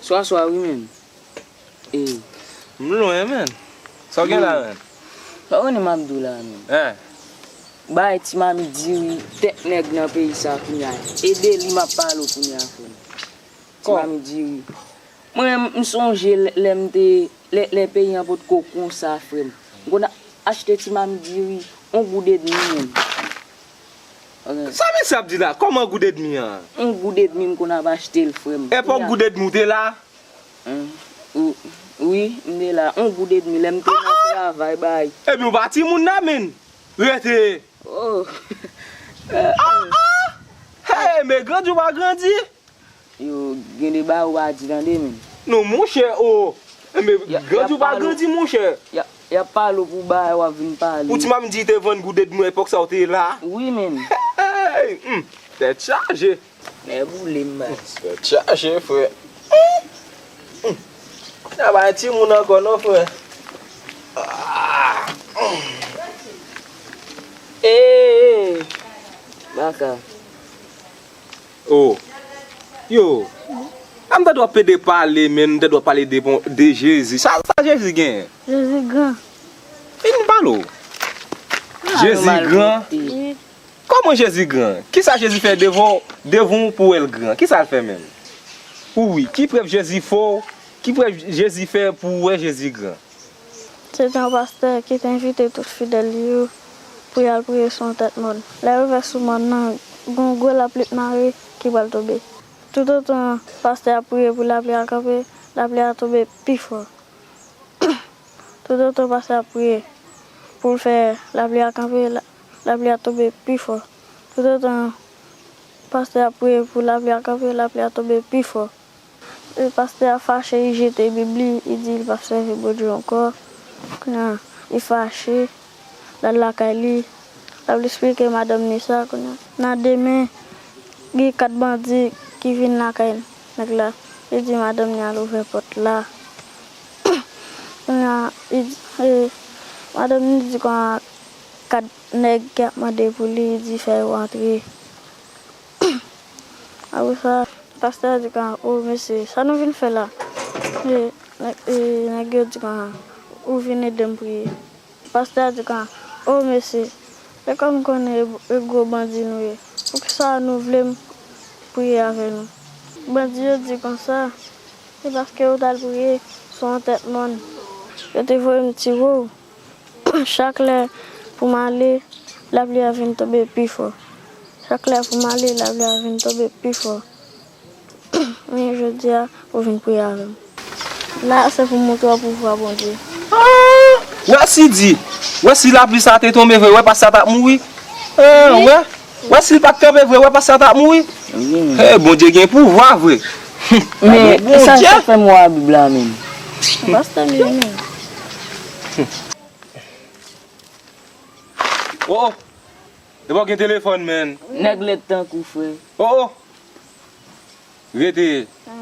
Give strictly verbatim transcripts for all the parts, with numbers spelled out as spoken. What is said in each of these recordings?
Swa swa wi menm. E. M lwen menm. Sa w gen la menm? Sa w konnen m ap di w la menm? Hein. Bay ti mami diri tèt nèg nan peyi sa kounye a. E de li m ap pale w kounye a frè m. Ti mami diri. Mwen menm m sonje lè, lè m te, lè, lè peyi an potko konsa frè m. M konn achte ti mami diri yon goud edmi menm. Sa mesye ap di la? Kòman goud edmi an? Yon goud edmi m konn ap achte l frè m. Epi yon goud edmi w te la? Wi, m te la. Yon goud edmi lè m te nan travay bay. Ebyen w pa timoun nan menm. Rete. Oh. Ah ah. Hey, men grandi w pa grandi. Yo, gen de bagay ou pa di tande menm. Non monchè, oh. Enben grandi ou pa grandi monchè. Y ap pale w pou bagay w ap vin pale. Ou ti mami di te vann goud edmi epòk sa w te la. Wi menm. Hey, hmm, tèt chaje. Nèboule m baz. Tèt chaje frè. Hmm. Sa pa yon timoun ankò non frè. Ah. Ee. Baka. Oh. Yo. A m tande w ap pede pale, men m tande w ap pale de bon, de Jezi. Sa, sa Jezi genyen? Jezi gran. Vin pale w. Jezi gran. Wi. Kòman Jezi gran? Kisa Jezi fè devan, devan w pou w wè l gran? Kisa l fè menm? Ou wi, ki prèv Jezi fè w? Ki prèv Jezi fè pou w wè Jezi gran? Se te yon pastè ki te envite tout fidèl li yo pou y al priye sou yon tèt mòn. Lè yo rive sou mòn nan, gen yon gwo lapli t mare ki pral tonbe. Toutotan pastè a ap priye pou lapli a kanpe, lapli a tonbe pi fò. Toutotan pastè a ap priye pou l fè lapli a kanpe, la, lapli a tonbe pi fò. Toutotan pastè a ap priye pou lapli a kanpe, lapli a tonbe pi fò. E pastè a fache, li jete Bib li, li di li p ap sèvi Bondye ankò. Kounye a, li fache, l al lakay li, l ap esplike madanm li sa. Kounye a, nan demen, gen kat bandi ki vin lakay nèg la. Li di madanm li al ouvè pòt la. Kounye a, li di, e, madanm li di kounye a, kat nèg ki ap mande pou li, li di fè yo antre. Apre sa, pastè a di kounye a, o mesye, sa nou vin fè la? E, nèg, e, nèg yo di kounye a, ou vin ede m priye. Pastè a di kounye a, o mesye, e kòm m konnen e, e gwo bandi nou ye, poukisa nou vle m priye avè nou? Bandi yo di konsa, se paske ou t al priye sou yon tèt mòn, yo te voye m tire w. Chak lè pou m ale, lapli a vin tonbe pi fò. Chak lè pou m ale, lapli a vin tonbe pi fò. Men jodi a, ou vin priye avè m. La, se pou m montre w pouvwa Bondye. Ah! Wè si di, wè si lapli sa te tonbe vre, wè pastè a t ap mouri. Ah, wè, wè si l pa t kanpe vre, wè pastè a t ap mouri. Hey, Bondye gen pouvwa vre. Men sa, sa fè m wè Bib la menm. Pastè m ye menm. Oh, oh. E pa gen telefòn, man. Nèg lèd tankou frè. Oh, oh. Rete. Oh,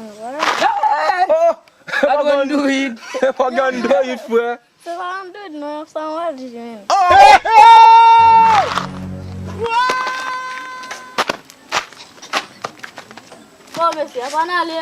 oh. Pa gen Android. Pa gen Android, frè. Se pa Android, non, se yon L G, man. Oh! Bon, mesye, avan n ale.